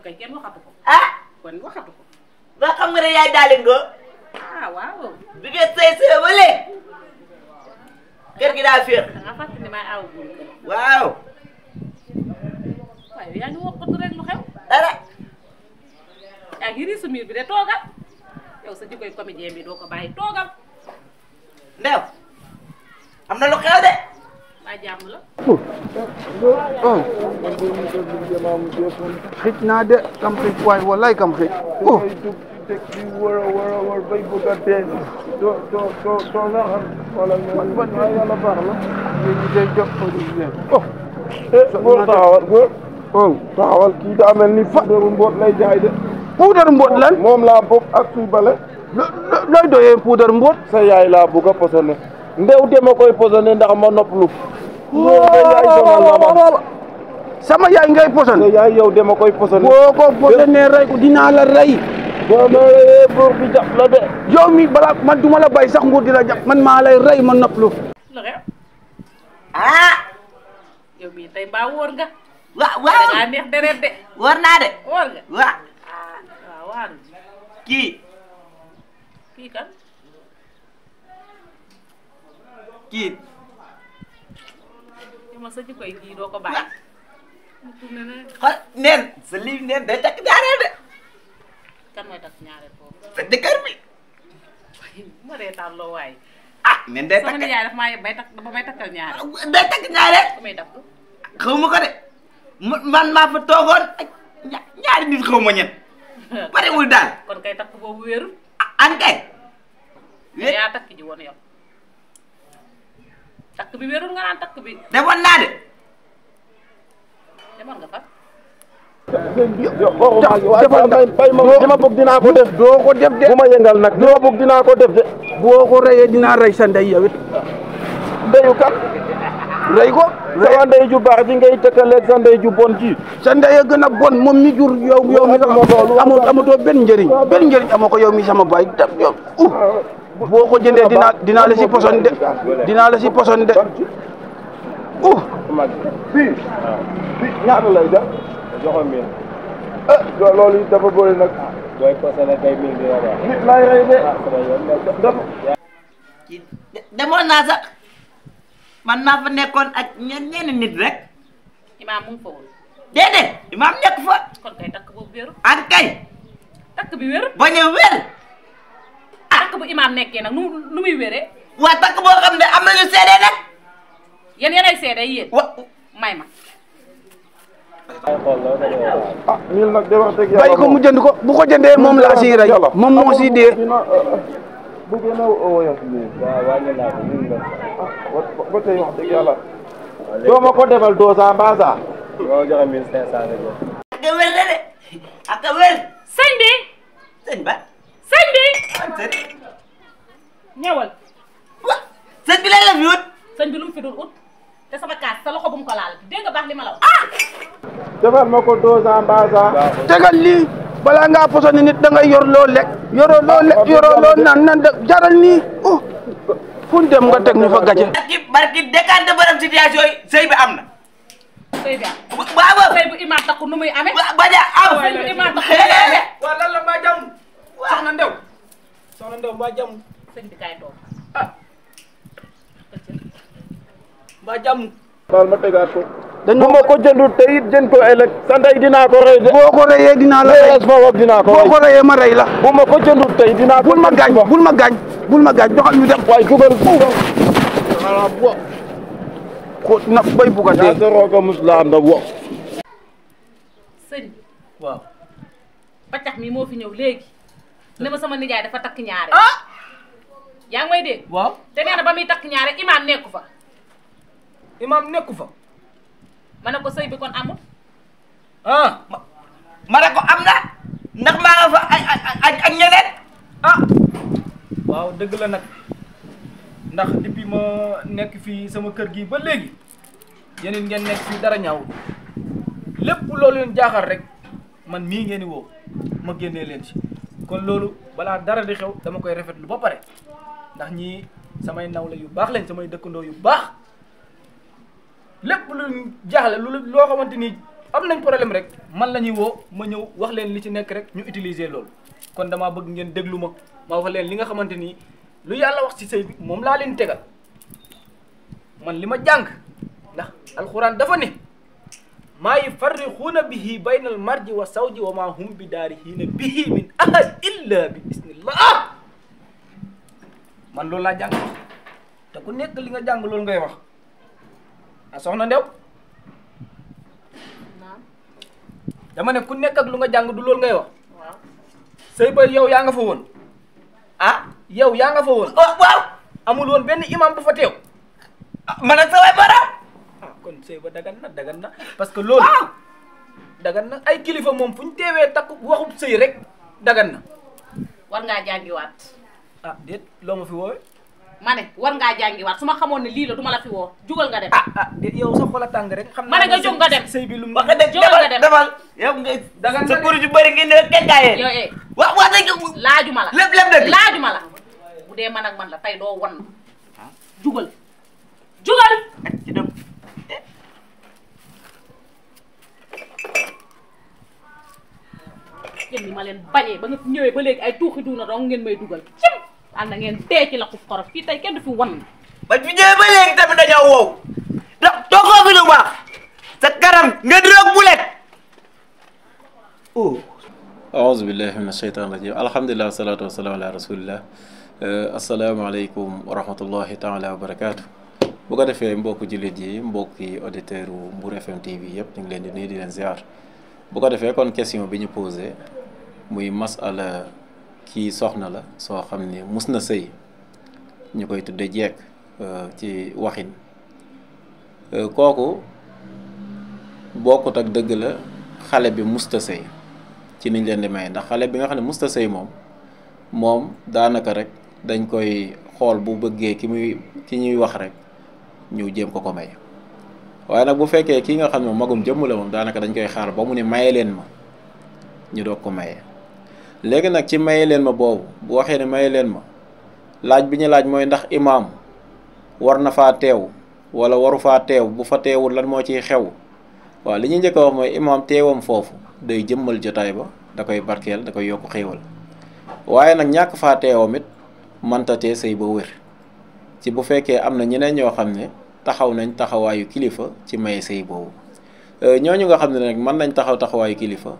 kay kenn waxatu ko. ah kon waxatu ko. ba xam nga ne yaay daalingo. ah waaw. bi nga sëy ba léegi kër gi daa féex. da nga fàttali ne maay aw buur kër. waaw. waaye yaa ngi wokkatu rek lu xew. dara. yaa ngi riisu miir bi de toogal yow sa jikkoy comédien bi doo ko bàyyi toogal. ndew am na lu xew de. maa jàmm la. xëj naa de kam xëj waay wallaay kam xëj di wër bay bëgg a dee doo nga xam wala man yàlla baax la ñu day jox góor taxawal góor taxawal kii daa mel ni puudaru mboot lay jaay de puudaru mboot lan moom laa bokk ak suy bale looy doyee puudaru mboot sa yaay laa bëgg a posone ndew dema koy posone ndax ma nopplu sama yaay ngay poson sa yaay yow dema koy posone boo ko posone rey ko dinaa la rey boo ma buur bi jàpp la de yow mi balaa man duma la bay sax nguur di la jàpp man maa lay rey ma nopplu lu xew. ah. yow bii tey mbaa wóor nga. waaw da ngaa neex deret de. war naa de. wóor nga. waaw. ah waaw waaru. kii kan. kii. ma sa jikkoy kii doo ko bàyyi. mu tourné ne. xool neen sa lii neen day takk ñaareel de. kan mooy takk ñaareel foofu. sa dëkkër bi. ma reetaan loo waay. ah neen day takk sama nijaay daf maa yeb bay takkal ñaareel. day takk ñaareel. ku may takk. xaw ma ko de man maa fa toogoon ak ñaari nit xaw ma ñett. parewul daal. kon kay takk boobu wéerul. an kay. yaa takk ji woon yow. takk bi wéerul nga naan takk bi. demoon naa de. demoon nga fa. dama bëgg dinaa ko def doo ko def de bu ma yëngal nag dama bëgg dinaa ko def de boo ko reyee dinaa rey sa ndey yow it ndeyu kat rey ko sama ndey ju baax ji ngay tëkkaleeg sa ndey ju bon ji sa ndey a gën a bon moom mi jur yow mi sax amatoo benn njëriñ amoo ko yow mi sama baay yow boo ko jëndee dinaa la si poson de dinaa la si poson de bii ñaata lay def joxo mil loolu it dafa bëri nag booy posone kay mil dina baax nit lay rey de demoon naa sax man maa fa nekkoon ak ñenn nit rek. imaam mu ngi fa woon. déedéet imaam nekk fa. kon kay takk boobu wéeru. an kay. takk bi wér. bañ a wér. takk bu imaam nekkee nag nu muy wéree. waa takk boo xam ne am nañu seede nag. yéenay seede yéen. may ma. ah mil nag de wax dëgg yàlla bay ko mu jënd ko bu ko jëndee moom laa siy rey moom moo siy dee. bu gën a woyof nii waaw wàññi naa ko mil nag ba tey wax dëgg yàlla doo ma ko defal 200 mbaa moo joxe 1500 ak a wér de ak a wér. sëñ bi. sëñ ba. sëñ bi. sëñ. ñëwal. wa sëñ bi lan la fi wut. sëñ bi lu mu fi dul ut te sama kaas sa loxo bu mu ko laal dégg nga baax li ma la wax. defal ma ko 200 mbaa tegal lii balaa ngaa posone nit da ngay yor loo lekk yoroo loo lekk yoroo loo naan de jaral nii fu ñu dem nga teg ñu fa gàcce. barki décanté borom situation yi sëy bi am na. sëy bi am. waaw sëy bu imaam takku nu muy amee. bañ a am. sëy bu imaam takku nu muy amee. waaw lan la mbaa jàmm. soxna Ndew mbaa jàmm. sëñ bi kaay toog. mbaa jàmm. baal ma tegaat ko bu ma ko jëndul te it jënd ko ëllëg sa ndey dinaa ko rey de boo ko reyee dinaa la rey dinaa ko boo ko reyee ma rey la bu ma ko jëndul tey dinaa ko bul ma gaañ bul ma gaañ joxal ñu dem waaye dugal ko na bay bugg a dee rooga musla nda wo sëñ bi waaw. paccax mi moo fi ñëw léegi ne ma sama nijaay dafa takk ñaare. yaa ngi may dégg. waaw te nee na ba muy takk ñaare imaam nekku fa. imaam nekku fa. ma ne ko sëy bi kon amul. ma ne ko am na ndax maa nga fa ak ñeneen. waaw dëgg la nag ndax depuis ma nekk fii sama kër gi ba léegi yeneen ngeen nekk fii dara ñaawul lépp loolu leen jaaxal rek man mii ngeen di woo ma génnee leen ci kon loolu balaa dara di xew dama koy rafetlu ba pare ndax ñii samay nawle yu baax lañ samay dëkkandoo yu baax lépp lu jaaxle loo xamante ni am nañ problème rek man la ñuy woo ma ñëw wax leen li ci nekk rek ñu utiliser loolu kon damaa bëgg ngeen déglu ma wax leen li nga xamante ni lu yàlla wax ci sëy bi moom laa leen tegal man li ma jàng ndax alxuraan dafa ne maa yufarriquuna bihi bayna al marji wa sawji wa maa hum bi daarihiina bihi min ahad illa bi bismillah man loolu laa jàng te ku nekk li nga jàng loolu ngay wax a soxna Ndew dama ne ku nekk ak lu nga jàng du loolu ngay wax sëy ba yow yaa nga fa woon yow yaa nga fa woon waaw amul woon benn imam bu fa teew man ak sa waay bara kon sëy ba dagan na parce que loolu dagan na ay kilifa moom fu ñu teewee takk waxub sëy rek dagan na war ngaa jàngiwaat déet loo ma fi woowe ma ne war ngaa jàngiwaat su ma xamoon ne lii la du ma la fi woo jugal nga dem déet yow sa xol a tàng rek xam ma ne nga jóg nga dem sëy bi lu mu wax dëgg jógal nga dem demal yow nga dagan sa kuréel yu bëri ngeen ne kenkaayee yow wax dëgg laajuma la lépp dëgg laajuma la bu dee man ak man la tey doo wan jugal ci dem yéen ni ma leen bañee ba nga ñëwee ba léegi ay tuuxi duuna dong ngeen may dugal cim ànd na ngeen tee ci la xuf xorof fii tey kenn du fi wan ba fi ñëwee ba léegi tamit dañoo wow ndax toogoo fi lu baax sa karam nga droog bulet aouzu billahi min asheytan rajim alhamdulilah wasalatu wasalaam ala rasulillah asalaamaaleykum wa rahmatullahi taala wa barakaatu bu ko defee mbokku jullit yi mbokki auditeur u Mbour FM TV yëpp ñu ngi leen di nuyu di leen ziar bu ko defee kon question bi ñu posé muy masala kii soxna la soo xam ne mus na sëy ñu koy tudde jeeg ci waxin kooku bokkut ak dëgg la xale bi musta sëy ci niñ leen di may ndax xale bi nga xam ne musta sëy moom daanaka rek dañ koy xool bu bëggee ki ñuy wax rek ñu jéem ko may waaye nag bu fekkee kii nga xam ne magum jëmm la moom daanaka dañ koy xaar ba mu ne maye leen ma ñu doog ko maye léegi nag ci maye leen ma boobu bu waxee ne maye leen ma laaj bi ñu laaj mooy ndax imaam war na faa teew wala waru faa teew bu fa teewul lan moo ciy xew waaw li ñuy njëkk a wax mooy imaam teewam foofu day jëmmal jotaay ba da koy barkeel da koy yokk xéewal waaye nag ñàkk faa teewam it mënta tee sëy ba wér ci bu fekkee am na ñeneen ñoo xam ne taxaw nañ taxawaayu kilifa ci maye sëy boobu ñooñu nga xam ne nag mën nañ taxawaayu kilifa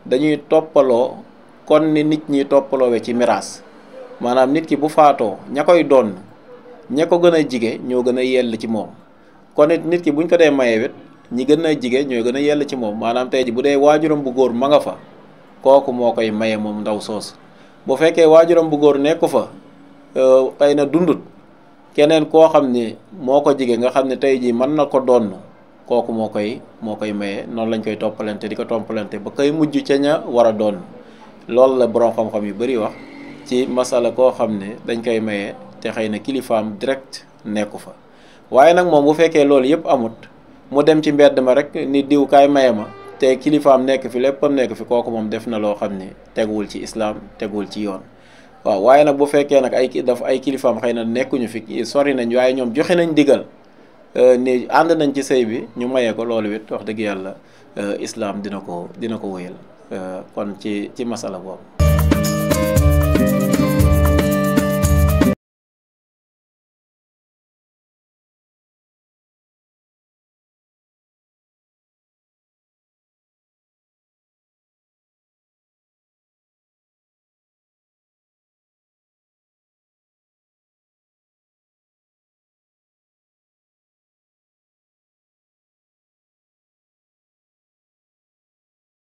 dañuy toppaloo kon ni nit ñi toppaloowe ci miraas maanaam nit ki bu faatoo ña koy doon ña ko gën a jige ñoo gën a yell ci moom kon nit ki buñ ko dee maye wet ñi gën a jige ñooy gën a yell ci moom maanaam tey ji bu dee waajuram bu góor ma nga fa kooku moo koy maye moom ndaw soos bu fekkee waajuram bu góor nekku fa xëy na dundut keneen koo xam ne moo ko jige nga xam ne tey jii mën na ko doon kooku moo koy maye noonu lañ koy toppalante di ko toppalante ba koy mujj ca ña war a doon loolu la borom xam-xam yu bari wax ci masala koo xam ne dañ koy maye te xëy na kilifaam direct nekku fa waaye nag moom bu fekkee loolu yëpp amut mu dem ci mbedd ma rek ni diw kaay maye ma te kilifaam nekk fi léppam nekk fi kooku moom def na loo xam ne teguwul ci islaam teguwul ci yoon waaw waaye nag bu fekkee nag ay kilifaam xëy na nekkuñu fi sori nañ waaye ñoom joxe nañ digal ni ànd nañ ci sëy bi ñu mayee ko loolu it wax dëgg yàlla islaam dina ko wëyal kon ci masala boobu